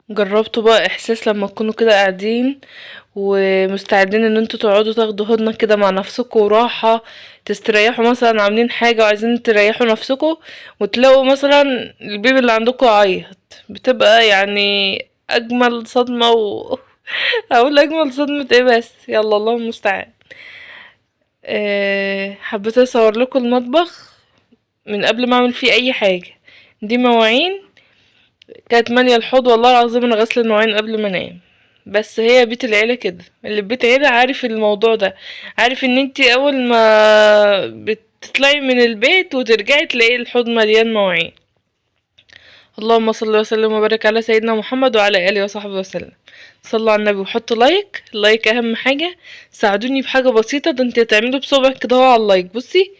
جربتوا بقى احساس لما تكونوا كده قاعدين ومستعدين ان انتوا تقعدوا تاخدوا هدنة كده مع نفسكوا وراحة، تستريحوا مثلا، عاملين حاجة وعايزين تريحوا نفسكوا، وتلاقوا مثلا البيبي اللي عندكوا عيط؟ بتبقى اجمل صدمة اقول اجمل صدمة ايه بس، يلا الله المستعان. حبيت اصور لكم المطبخ من قبل ما اعمل فيه اي حاجة. دي مواعين كانت مالية الحوض، والله العظيم انا غسل المواعين قبل ما انام، بس هي بيت العيلة كده، اللي في بيت عيلة عارف الموضوع ده، عارف ان انتي اول ما بتطلعي من البيت وترجعي تلاقي الحوض مليان مواعين. اللهم صل وسلم وبارك على سيدنا محمد وعلى اله وصحبه وسلم. صلوا على النبي وحطوا like، like اهم حاجة. ساعدوني بحاجة بسيطة، ده انتي هتعملوا بصبعك كده اهو على ال like، بصي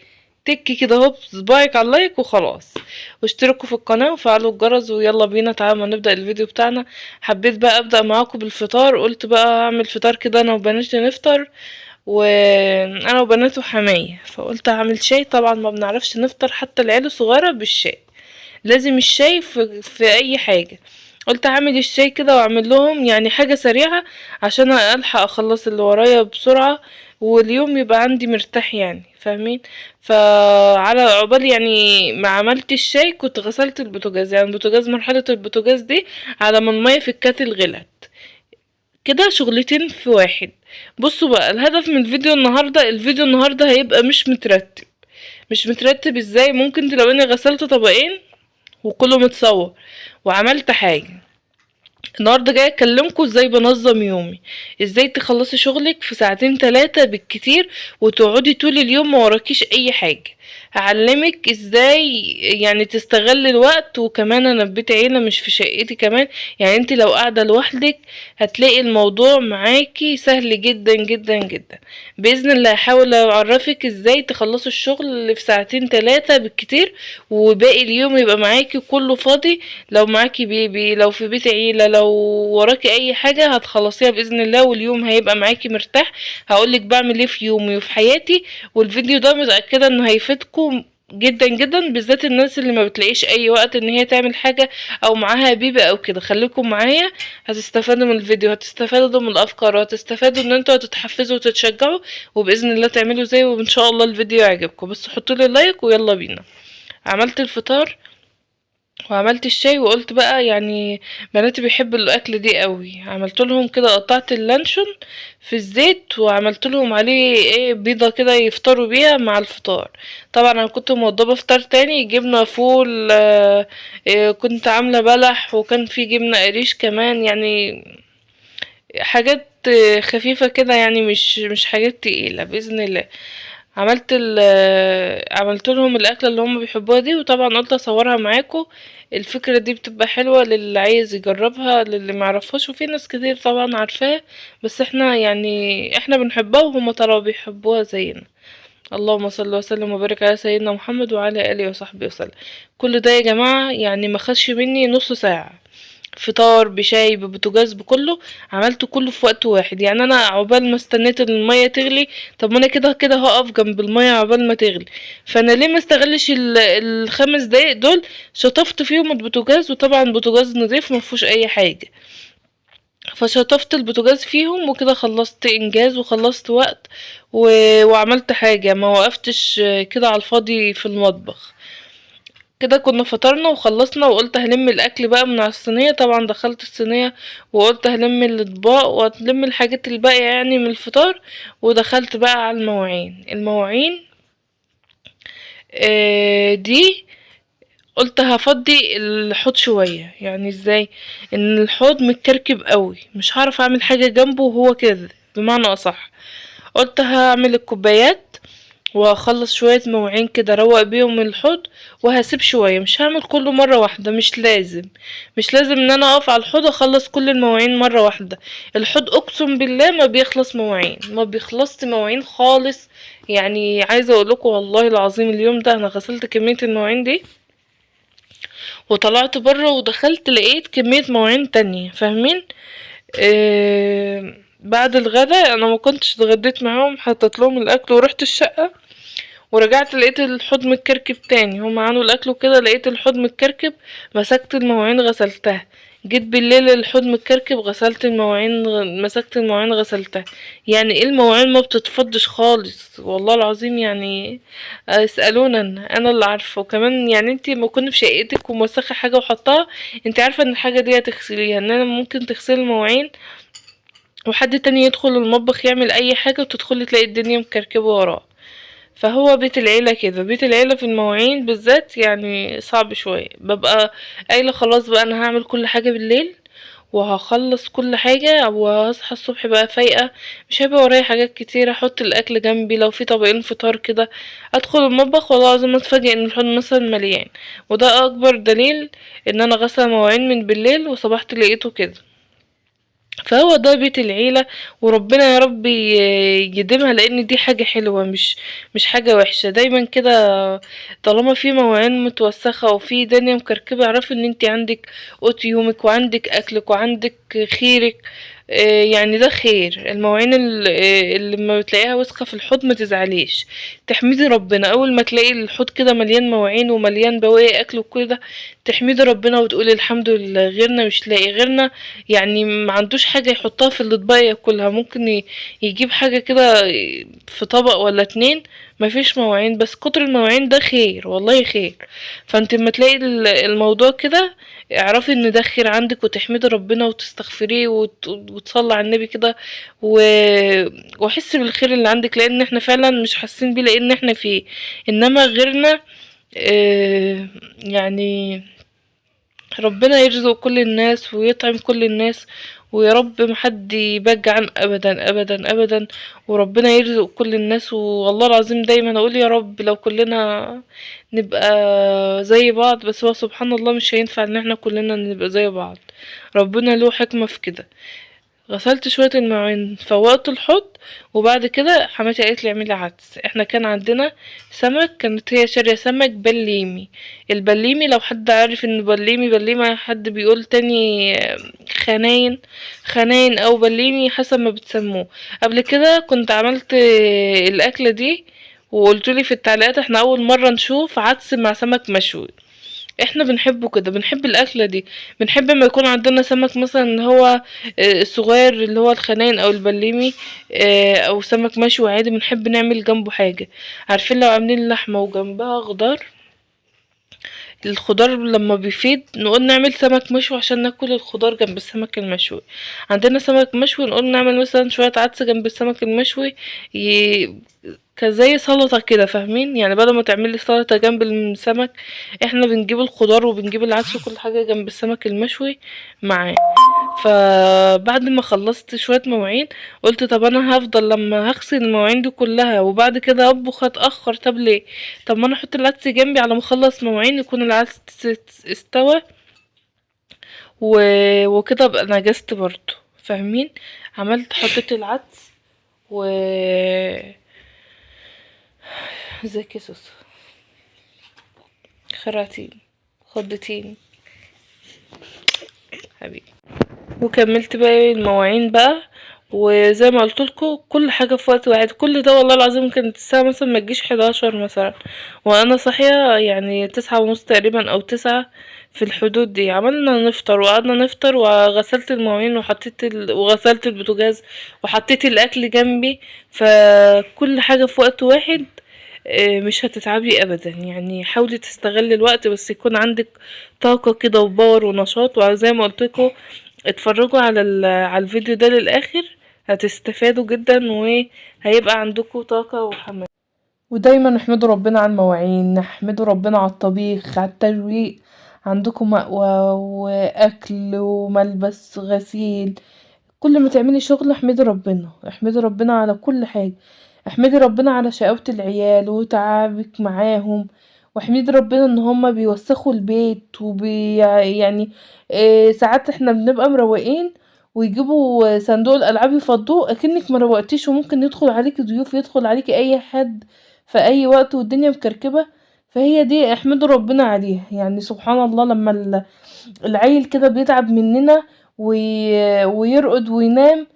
تك كده اهو بصباعك على ال like وخلاص، واشتركوا في القناة وفعلوا الجرس. ويلا بينا تعالوا نبدأ الفيديو بتاعنا. حبيت بقى ابدأ معاكم بالفطار، قلت بقى اعمل فطار كده انا وبناتي نفطر، وانا وبناتي وحماية، فقلت اعمل شاي. طبعا ما بنعرفش نفطر حتى العيال الصغيرة بالشاي، لازم الشاي في اي حاجة. قلت اعمل الشاي كده واعمل لهم حاجة سريعة عشان الحق اخلص اللي ورايا بسرعة، واليوم يبقى عندي مرتاح فاهمين؟ فعلى عقبال ما عملت الشاي كنت غسلت البوتاجاز، البوتاجاز مرحلة البوتاجاز دي على ما المية في الكاتل غلت كده، شغلتين في واحد. بصوا بقى الهدف من الفيديو النهاردة، الفيديو النهاردة هيبقى مش مترتب. مش مترتب ازاي؟ ممكن تلاقوني غسلت طبقين وكله متصور وعملت حاجة. النهارده جايه اكلمكم ازاي بنظم يومي، ازاي تخلصي شغلك في ساعتين تلاتة بالكتير وتقعدي طول اليوم ما وراكيش اي حاجه. هعلمك ازاي تستغلي الوقت، وكمان انا في بيت عيله مش في شقتي كمان، انت لو قاعده لوحدك هتلاقي الموضوع معاكي سهل جدا جدا جدا باذن الله. هحاول اعرفك ازاي تخلصي الشغل اللي في ساعتين تلاتة بالكتير، وباقي اليوم يبقى معاكي كله فاضي. لو معاكي بيبي، لو في بيت عيلة، لو وراكي اي حاجة هتخلصيها بإذن الله، واليوم هيبقى معاكي مرتاح. هقولك بعمل ايه في يومي وفي حياتي، والفيديو ده متأكدة انه هيفيدكم جدا جدا، بالذات الناس اللي ما بتلاقيش اي وقت ان هي تعمل حاجة او معاها بيبي او كده. خليكم معايا، هتستفادوا من الفيديو، هتستفادوا من الافكار، وهتستفادوا ان انتوا هتتحفزوا وتتشجعوا، وباذن الله تعملوا زي، وان شاء الله الفيديو يعجبكم. بس حطوا لي like ويلا بينا. عملت الفطار وعملت الشاي، وقلت بقى بناتي بيحبوا الاكل دي قوي، عملت لهم كده، قطعت اللانشون في الزيت وعملت لهم عليه بيضه كده يفطروا بيها مع الفطار. طبعا انا كنت موضبه فطار تاني، جبنه فول، كنت عامله بلح، وكان في جبنه قريش كمان، حاجات خفيفه كده، مش حاجات تقيله باذن الله. عملت لهم الاكله اللي هم بيحبوها دي، وطبعا قلت اصورها معاكم. الفكره دي بتبقى حلوه للي عايز يجربها، للي معرفهاش، وفي ناس كتير طبعا عارفاها، بس احنا بنحبها وهم طلعوا بيحبوها زينا. اللهم صل وسلم وبارك على سيدنا محمد وعلى اله وصحبه وسلم. كل ده يا جماعه ما خدش مني نص ساعه، فطار بشاي ببوتاجاز بكله، عملته كله في وقت واحد. انا عقبال ما استنيت الميه تغلي، طب ما انا كده كده هقف جنب الميه عقبال ما تغلي، فانا ليه ما استغلش الخمس دقايق دول؟ شطفت فيهم البوتاجاز، وطبعا البوتاجاز نضيف ما فيهوش اي حاجه، فشطفت البوتاجاز فيهم وكده خلصت انجاز وخلصت وقت وعملت حاجه، ما وقفتش كده على الفاضي في المطبخ. كده كنا فطرنا وخلصنا، وقلت هلم الاكل بقى من على الصينيه. طبعا دخلت الصينيه وقلت هلم الاطباق وهلم الحاجات الباقيه من الفطار، ودخلت بقى على المواعين. المواعين، دي قلت هفضي الحوض شويه. ازاي؟ ان الحوض متكركب قوي، مش هعرف اعمل حاجه جنبه وهو كده، بمعنى اصح قلت هعمل الكوبايات واخلص شوية مواعين كده اروق بيهم الحوض، وهسيب شوية، مش هعمل كله مرة واحدة، مش لازم ان انا اقف على الحوض اخلص كل المواعين مرة واحدة. الحوض اقسم بالله ما بيخلص مواعين، ما بيخلصش مواعين خالص. عايزة اقول لكم والله العظيم اليوم ده انا غسلت كمية المواعين دي وطلعت بره ودخلت لقيت كمية مواعين تانية، فاهمين؟ بعد الغدا انا ما كنتش اتغديت معاهم، حطيت لهم الاكل ورحت الشقة، ورجعت لقيت الحوض متكركب تاني. هم عملوا الاكل وكده لقيت الحوض متكركب، مسكت المواعين غسلتها. جيت بالليل الحوض متكركب، غسلت المواعين، مسكت المواعين غسلتها. يعني ايه المواعين ما بتتفضش خالص والله العظيم، يعني اسألونا انا اللي عارفه. وكمان يعني انتي لما تكوني في شقتك وموسخه حاجة وحطاها، انتي عارفه ان الحاجة دي هتغسليها، ان انا ممكن تغسلي المواعين وحد تاني يدخل المطبخ يعمل اي حاجة وتدخلي تلاقي الدنيا مكركبه وراه. فهو بيت العيلة كده، بيت العيلة في المواعين بالذات يعني صعب شوية. ببقى قايلة خلاص بقى انا هعمل كل حاجة بالليل وهخلص كل حاجة وهصحى الصبح بقى فايقة، مش هيبقى ورايا حاجات كتير، احط الاكل جنبي، لو في طبقين فطار كده ادخل المطبخ والله العظيم اتفاجئ ان الحوض مثلا مليان. وده اكبر دليل ان انا غاسلة مواعين من بالليل وصبحت لقيته كده. فهو ده بيت العيلة، وربنا يا رب يديمها، لان دي حاجة حلوة مش حاجة وحشة. دايما كده طالما في مواعين متوسخة وفي دنيا مكركبة، اعرفي ان انتي عندك قوت يومك وعندك اكلك وعندك خيرك. يعني ده خير. المواعين اللي ما بتلاقيها وسخة في الحوض ما تزعليش، تحمدي ربنا. اول ما تلاقي الحوض كده مليان مواعين ومليان بواقي اكل وكده، تحمدي ربنا وتقولي الحمد لله، غيرنا مش لاقي، غيرنا يعني ما عندوش حاجة يحطها في الاطباق ياكلها، ممكن يجيب حاجة كده في طبق ولا اتنين، مفيش مواعين. بس كتر المواعين ده خير والله خير. فانت اما تلاقي الموضوع كده اعرفي ان ده خير عندك، وتحمدي ربنا وتستغفريه وتصلي على النبي كده، وحسي بالخير اللي عندك، لان احنا فعلا مش حاسين بيه لان احنا فيه، انما غيرنا يعني ربنا يرزق كل الناس ويطعم كل الناس، ويا رب ما حد يبجعن ابدا ابدا ابدا، وربنا يرزق كل الناس. والله العظيم دايما اقول يا رب لو كلنا نبقى زي بعض، بس هو سبحان الله مش هينفع ان احنا كلنا نبقى زي بعض، ربنا له حكمة في كده. غسلت شوية المواعين، فوقت الحوض، وبعد كده حماتي قالت لي اعملي عدس. احنا كان عندنا سمك، كانت هي شارية سمك بليمي. البليمي لو حد عارف ان بليمي بليمة، حد بيقول تاني خناين، خناين او بليمي حسب ما بتسموه. قبل كده كنت عملت الاكلة دي وقلتولي في التعليقات احنا اول مرة نشوف عدس مع سمك مشوي. احنا بنحبه كده، بنحب الاكلة دي، بنحب لما يكون عندنا سمك مثلا اللي هو الصغير اللي هو الخنان او البليمي، او سمك مشوي عادي، بنحب نعمل جنبه حاجة. عارفين لو عاملين لحمه وجنبها خضار، الخضار لما بيفيض نقول نعمل سمك مشوي عشان ناكل الخضار جنب السمك المشوي. عندنا سمك مشوي نقول نعمل مثلا شوية عدس جنب السمك المشوي، كزي سلطة كده، فاهمين؟ يعني بدل ما تعملي سلطة جنب السمك، احنا بنجيب الخضار وبنجيب العدس وكل حاجة جنب السمك المشوي معاه. فبعد ما خلصت شوية مواعين قلت طب انا هفضل لما هغسل المواعين دي كلها وبعد كده اطبخ هتأخر، طب ليه؟ طب ما انا احط العدس جنبي على ما اخلص مواعين يكون العدس استوى وكده ابقى نجزت برضو، فاهمين؟ حطيت العدس و ازيك يا سوسو، خرعتيني خضتيني حبيبي. وكملت بقى المواعين بقى، وزي ما قلت لكم كل حاجة في وقت واحد. كل ده والله العظيم كانت الساعة مثلا ما تجيش 11 مثلا، وانا صاحية يعني 9:30 تقريبا او 9 في الحدود دي. عملنا نفطر وقعدنا نفطر، وغسلت المواعين وحطيت وغسلت البوتاجاز وحطيت الاكل جنبي. فكل حاجة في وقت واحد، مش هتتعبي ابدا. يعني حاولي تستغلي الوقت، بس يكون عندك طاقة كده وباور ونشاط. وزي ما قلت لكم اتفرجوا على الفيديو ده للاخر، هتستفادوا جدا وهيبقى عندكم طاقة وحماس. ودايما احمدوا ربنا على المواعين، احمدوا ربنا على الطبيخ، على الترويق، عندكم مأوى واكل وملبس غسيل. كل ما تعملي شغل احمدي ربنا، احمدي ربنا على كل حاجة، احمدي ربنا على شقاوة العيال وتعبك معاهم، واحمدي ربنا ان هما بيوسخوا البيت وبي يعني، ساعات احنا بنبقى مروقين ويجيبوا صندوق الالعاب يفضوه اكنك ما روقتيش، وممكن يدخل عليكي ضيوف، يدخل عليكي اي حد في اي وقت والدنيا مكركبه. فهي دي احمدوا ربنا عليها. يعني سبحان الله لما العيل كده بيتعب مننا ويرقد وينام،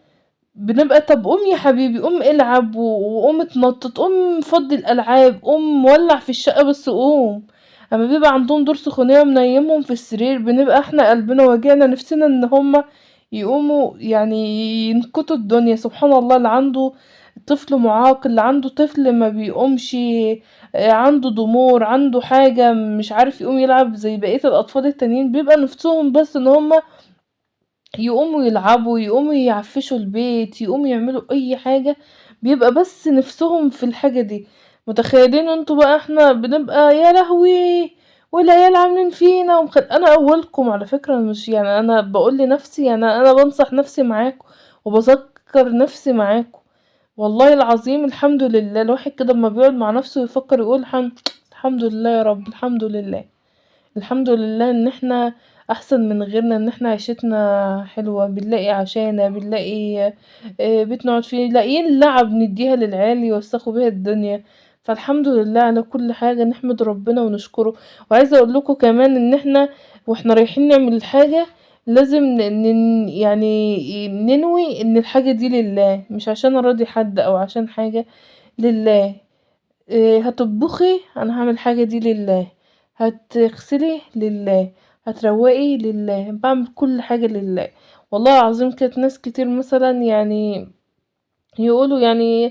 بنبقى طب قوم يا حبيبي، قوم العب وقوم اتنطط، قوم فضي الالعاب، قوم ولع في الشقة، بس قوم اما بيبقى عندهم دور سخونية ومنيمهم في السرير، بنبقى احنا قلبنا واجعنا نفسنا ان هما يقوموا يعني ينكتوا الدنيا. سبحان الله، اللي عنده طفل معاق، اللي عنده طفل ما بيقومش، عنده ضمور، عنده حاجة مش عارف يقوم يلعب زي بقية الأطفال التانيين، بيبقى نفسهم بس ان هما يقوموا يلعبوا، يقوموا يعفشوا البيت، يقوموا يعملوا اي حاجة، بيبقى بس نفسهم في الحاجة دي. متخيلين انتوا بقى احنا بنبقى يا لهوي والعيال عاملين فينا انا اولكم على فكرة، مش يعني انا بقول لنفسي، يعني انا بنصح نفسي معاكم وبذكر نفسي معاكم والله العظيم. الحمد لله الواحد كده اما بيقعد مع نفسه ويفكر يقول الحمد لله يا رب، الحمد لله، الحمد لله ان احنا احسن من غيرنا، ان احنا عيشتنا حلوة، بنلاقي عشانة، بنلاقي بيت نقعد فيه، لاقيين لعب نديها للعيال يوسخوا بيها الدنيا. فالحمد لله على كل حاجة، نحمد ربنا ونشكره. وعايزة اقول لكم كمان ان احنا واحنا رايحين نعمل الحاجة لازم ننوي ان الحاجة دي لله، مش عشان اراضي حد او عشان حاجة، لله. هتطبخي، انا هعمل الحاجة دي لله، هتغسلي لله، هتروقي لله، بعمل كل حاجة لله والله العظيم. كانت ناس كتير مثلا يقولوا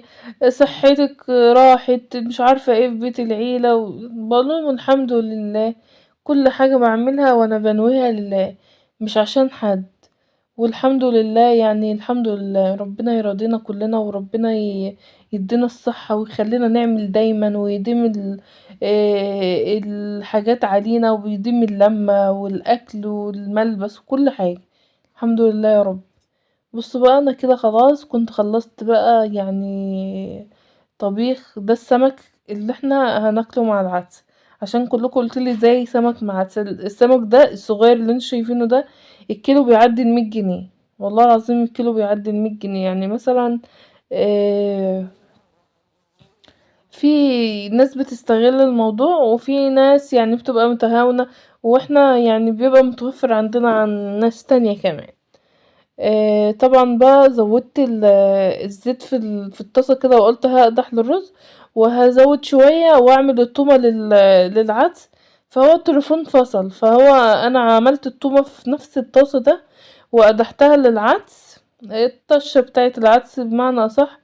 صحتك راحت مش عارفة ايه في بيت العيلة، بقول لهم الحمد لله كل حاجة بعملها وانا بنويها لله مش عشان حد، والحمد لله. الحمد لله ربنا يرضينا كلنا، وربنا يدينا الصحة ويخلينا نعمل دايما، ويديم الحاجات علينا، ويديم اللمة والأكل والملبس وكل حاجة، الحمد لله يا رب. بصوا بقى انا كده خلاص كنت خلصت بقى طبيخ ده السمك اللي احنا هناكله مع العدس، عشان كلكم قلتولي ازاي سمك مع عدس. السمك ده الصغير اللي انتوا شايفينه ده الكيلو بيعدي المية جنيه، والله العظيم الكيلو بيعدي المية جنيه. مثلا، في ناس بتستغل الموضوع، وفي ناس بتبقى متهاونة، واحنا بيبقى متوفر عندنا عن ناس تانية كمان. طبعا بقى زودت الزيت في الطاسة كده، وقلت هقدح للرز وهزود شوية واعمل التومة للعدس، فهو التليفون فصل، فهو انا عملت التومة في نفس الطاسة ده وقدحتها للعدس، الطشة بتاعت العدس بمعنى اصح،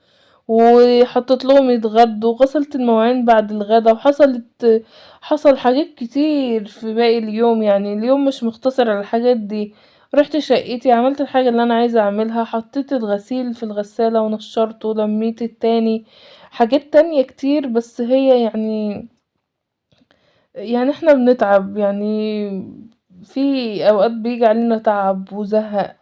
وحطيت لهم يتغدوا، وغسلت المواعين بعد الغدا، حصل حاجات كتير في باقي اليوم. اليوم مش مختصر على الحاجات دي. رحت شقتي، عملت الحاجة اللي انا عايزة اعملها، حطيت الغسيل في الغسالة ونشرته، لميت التاني، حاجات تانية كتير. بس هي احنا بنتعب، في اوقات بيجي علينا تعب وزهق.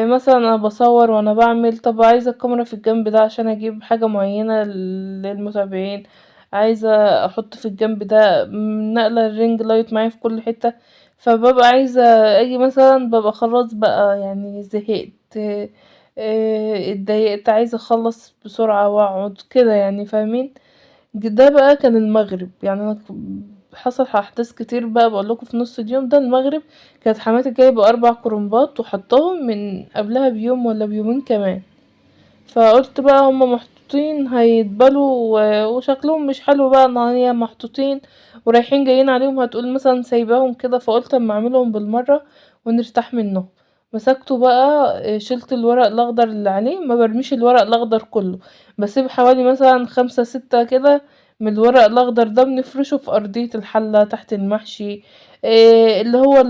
مثلا انا بصور وانا بعمل، طب عايزة الكاميرا في الجنب ده عشان اجيب حاجة معينة للمتابعين، عايزة احط في الجنب ده، نقلة ال ring light معايا في كل حتة، فببقى عايزة اجي مثلا، ببقى خلاص بقى زهقت، اتضايقت، عايزة اخلص بسرعة واقعد كده، فاهمين. ده بقى كان المغرب، انا حصل احداث كتير بقى بقول لكم في نص اليوم ده. المغرب كانت حماتي جايبه 4 كرنبات وحطاهم من قبلها بيوم ولا بيومين كمان، فقلت بقى هما محطوطين هيتبلوا وشكلهم مش حلو بقى ان هي محطوطين ورايحين جايين عليهم، هتقول مثلا سايباهم كده، فقلت اما اعملهم بالمره ونرتاح منهم. مسكته بقى، شلت الورق الاخضر اللي عليه، ما برميش الورق الاخضر كله، بسيب حوالي مثلا 5 6 كده من الورق الاخضر ده، بنفرشه في ارضيه الحله تحت المحشي، اللي هو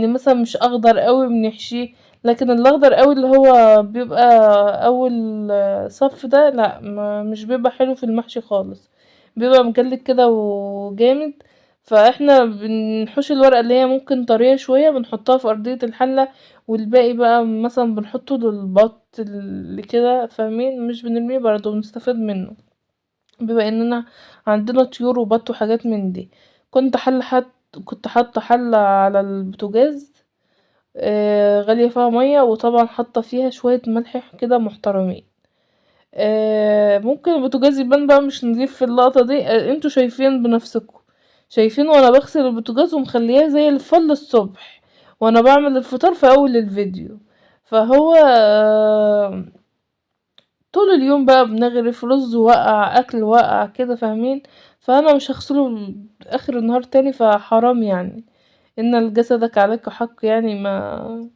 مثلا مش اخضر قوي بنحشيه، لكن الاخضر قوي اللي هو بيبقى اول صف ده لا، مش بيبقى حلو في المحشي خالص، بيبقى مجلد كده وجامد. فاحنا بنحوش الورقه اللي هي ممكن طريه شويه بنحطها في ارضيه الحله، والباقي بقى مثلا بنحطه للبط اللي كده، فاهمين، مش بنرميه برضه، بنستفاد منه بما اننا عندنا طيور وبط وحاجات من دي. كنت حاطه حله على البوتاجاز، غاليه فيها ميه، وطبعا حاطه فيها شويه ملح كده محترمين. ممكن البوتاجاز يبان بقى مش نضيف في اللقطه دي، انتوا شايفين بنفسكم، شايفين وانا بغسل البوتاجاز ومخلياه زي الفل الصبح وانا بعمل الفطار في اول الفيديو. فهو طول اليوم بقى بنغرف رز وقع، اكل وقع كده، فاهمين؟ فانا مش هغسله اخر النهار تاني، فحرام يعني، ان لجسدك عليك حق يعني. ما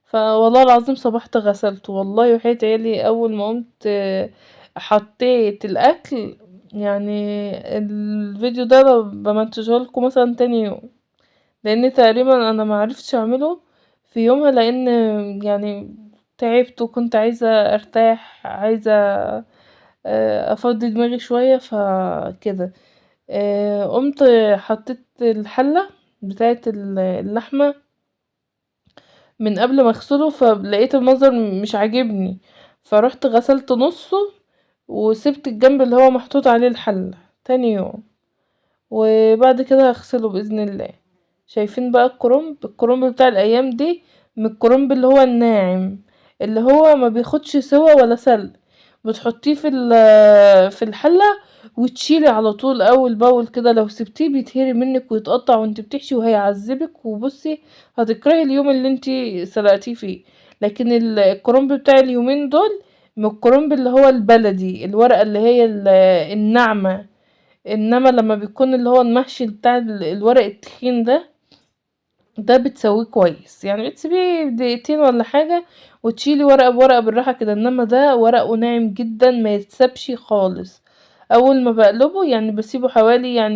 فوالله العظيم صبحت غسلته والله، وحياة عيالي اول ما قمت حطيت الاكل. يعني الفيديو ده بمنتجه لكم مثلا تاني يوم، لان تقريبا انا ما عرفتش اعمله في يومها، لان يعني تعبت وكنت عايزة ارتاح، عايزة افضي دماغي شوية، فكده قمت حطيت الحلة بتاعت اللحمة من قبل ما اغسله، فلقيت المنظر مش عاجبني، فروحت غسلت نصه وسبت الجنب اللي هو محطوط عليه الحلة تاني يوم، وبعد كده هغسله بإذن الله. شايفين بقى الكرنب؟ الكرنب بتاع الايام دي من الكرنب اللي هو الناعم، اللي هو ما بياخدش سوا ولا سلق، بتحطيه في الحلة وتشيلي على طول اول باول كده. لو سبتيه بيتهري منك ويتقطع وانت بتحشي، وهيعذبك، وبصي هتكرهي اليوم اللي انت سلقتيه فيه. لكن الكرنب بتاع اليومين دول من الكرنب اللي هو البلدي، الورقة اللي هي الناعمة، انما لما بيكون اللي هو المحشي بتاع الورق التخين ده بتسويه كويس، يعني بتسيبيه دقيقتين ولا حاجة وتشيلي ورقة بورقة بالراحة كده. انما ده ورقه ناعم جدا ما يتسابش خالص. اول ما بقلبه بسيبه حوالي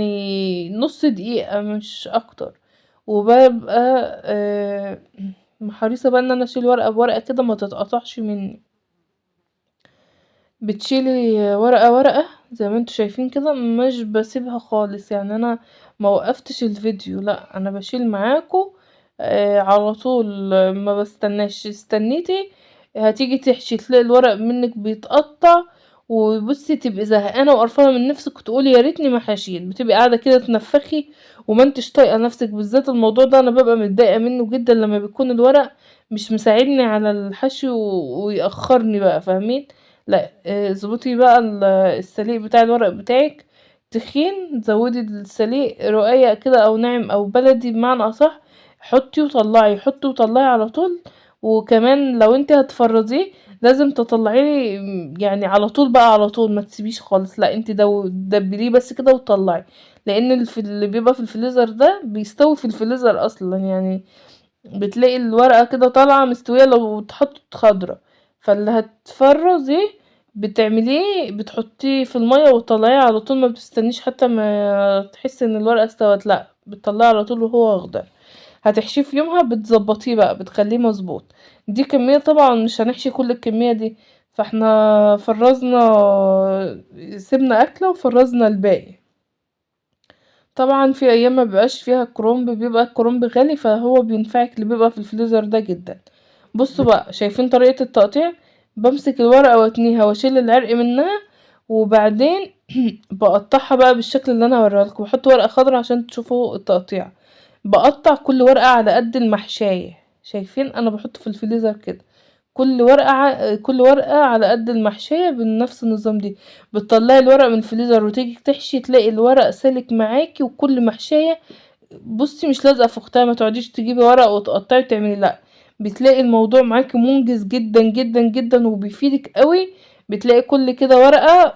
نص دقيقة مش اكتر، وببقى حريصة بقى ان انا اشيل ورقة بورقة كده ما تتقطعش مني. بتشيلي ورقة ورقة زي ما انتوا شايفين كده، مش بسيبها خالص. انا ما وقفتش الفيديو، لا انا بشيل معاكو، على طول، ما بستناش. استنيتي هتيجي تحشي تلاقي الورق منك بيتقطع، وبصي تبقي زهقانه وقرفانه من نفسك وتقولي يا ريتني ما حشيت، بتبقي قاعده كده تنفخي وما انتش طايقه نفسك. بالذات الموضوع ده انا ببقى متضايقه منه جدا لما بيكون الورق مش مساعدني على الحشي ويأخرني بقى، فاهمين؟ لا، اظبطي بقى السليق بتاع الورق بتاعك تخين، زودي السليق رقيق كده او ناعم او بلدي بمعنى اصح، حطي وطلعي، حطي وطلعي على طول. وكمان لو انت هتفرزيه لازم تطلعيه على طول بقى، على طول ما تسيبيش خالص، لا انت دبليه بس كده وطلعي، لان اللي بيبقى في الفريزر ده بيستوي في الفريزر اصلا، بتلاقي الورقة كده طالعة مستوية لو اتحطت خضرة. فاللي هتفرزيه بتعمليه بتحطيه في المية وتطلعيه على طول، ما بتستنيش حتى ما تحسي ان الورقة استوت، لا بتطلعيه على طول وهو اخضر. هتحشيه في يومها بتظبطيه بقى، بتخليه مظبوط. دي كمية طبعا مش هنحشي كل الكمية دي، فاحنا سيبنا اكلة وفرزنا الباقي. طبعا في ايام ما بيبقاش فيها كرومب، بيبقى الكرومب غالي، فهو بينفعك اللي بيبقى في الفريزر ده جدا. بصوا بقى شايفين طريقة التقطيع؟ بمسك الورقة واتنيها واشيل العرق منها، وبعدين بقطعها بقى بالشكل اللي انا هوريها لكم. بحط ورقة خضراء عشان تشوفوا التقطيع. بقطع كل ورقة على قد المحشاية، شايفين انا بحط في الفريزر كده كل ورقة على قد المحشية بنفس النظام دي. بتطلعي الورق من الفريزر وتيجي تحشي تلاقي الورق سالك معاكي، وكل محشية بصي مش لازقة في اختها، ما تقعديش تجيبي ورق وتقطعي وتعملي، لا بتلاقي الموضوع معاكي منجز جدا جدا جدا وبيفيدك قوي. بتلاقي كل كده ورقة،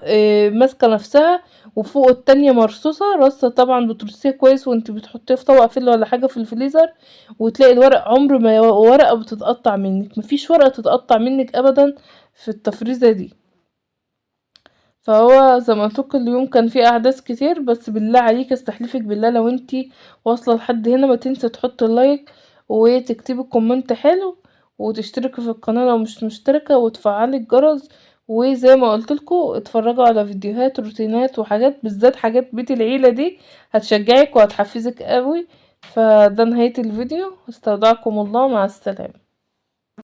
ماسكة نفسها وفوق التانية مرصوصة رصة، طبعا بترصيها كويس وانت بتحطيها في طبق فل ولا حاجة في الفريزر، وتلاقي الورق عمر ما ورقة بتتقطع منك، مفيش ورقة تتقطع منك ابدا في التفريزة دي. فهو زي ما قلت لكم اليوم كان فيه احداث كتير، بس بالله عليك استحلفك بالله لو انتي واصلة لحد هنا ما تنسي تحطي اللايك وتكتبي كومنت حلو وتشتركي في القناة لو مش مشتركة وتفعلي الجرس. وزي ما قلت لكم اتفرجوا على فيديوهات روتينات وحاجات، بالذات حاجات بيت العيلة دي هتشجعك وهتحفزك قوي. فده نهاية الفيديو، استودعكم الله، مع السلامة.